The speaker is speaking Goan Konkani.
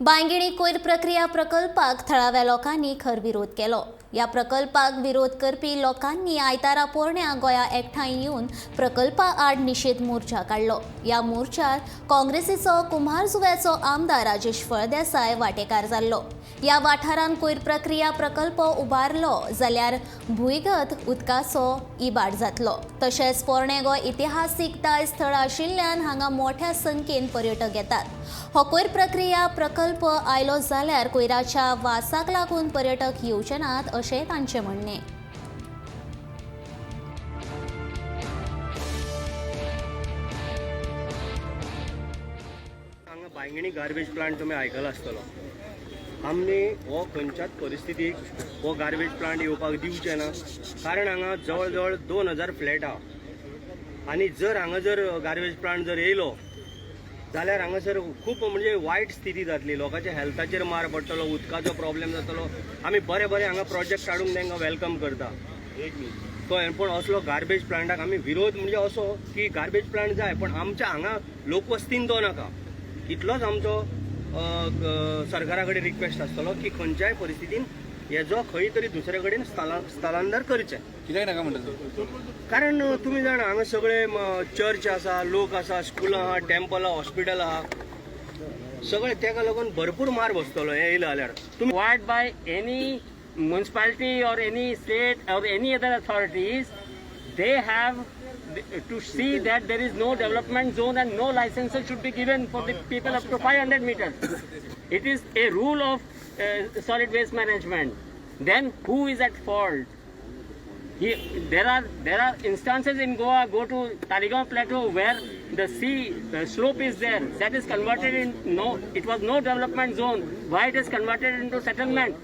बांयगिणी कोयर प्रक्रिया प्रकल्पाक थळाव्या लोकांनी खर विरोध केलो. ह्या प्रकल्पाक विरोध करपी लोकांनी आयतारा पोरण्या गोंया एकठांय येवन प्रकल्पा आड निशेध मोर्चा काडलो. ह्या मोर्चात काँग्रेसीचो कुंभारजुव्याचो आमदार राजेश फळदेसाय वांटेकार जाल्लो. ह्या वाठारांत कोयर प्रक्रिया प्रकल्प उबारलो जाल्यार भुंयगत उदकाचो इबाड जातलो. तशेंच पोरणें गोंय इतिहासीक दायज थळ आशिल्ल्यान हांगा मोठ्या संख्येन पर्यटक येतात. हो कोयर प्रक्रिया प्रकल्प आयलो जाल्यार कोयराच्या वासाक लागून पर्यटक येवचे नात अशें तांचें म्हणणें. हांगा बांयगिणी गार्बेज प्लांट तुमी आयकला आसतलो. आमी हो खंयच्याच परिस्थितीक हो गार्बेज प्लांट येवपाक दिवचे ना, कारण हांगा जवळ जवळ 2000 फ्लॅट आहा आनी जर हांगा जर गार्बेज प्लांट जर येयलो जाल्यार हांगासर खूब म्हणजे वायट स्थिती जातली. लोकांच्या हेल्थाचेर मार पडटलो, उदकाचो प्रॉब्लेम जातलो. आमी बरे बरे हांगा प्रोजेक्ट हाडूंक तांकां welcome करता, कळ्ळें? पूण असलो गार्बेज प्लांटाक आमी विरोध म्हणजे असो की गार्बेज प्लांट जाय, पण आमच्या हांगा लोकवस्तीन तो नाका. इतलोच आमचो सरकारा कडेन रिक्वेस्ट आसतलो की खंयच्याय परिस्थितीन हेजो खंय तरी दुसरे कडेन स्थलांतर करचें. कित्याक नाका म्हणटा तूं? कारण तुमी जाणा हांगा सगळे चर्च आसा, लोक आसा, स्कुलां आहा, टेम्पल आहा, हॉस्पिटल आहा, सगळे तेका लागून भरपूर मार बसतलो हें येयलें जाल्यार. तुमी required by any municipality or any state or any other authorities, they have to see that there is no development zone and no licenses should be given for the people up to 500 meters. It is a rule of solid waste management. Then who is at fault? There are instances in Goa. Go to Taligaon Plateau where the sea the slope is there. That is converted in no. It was no development zone. Why it is converted into settlement?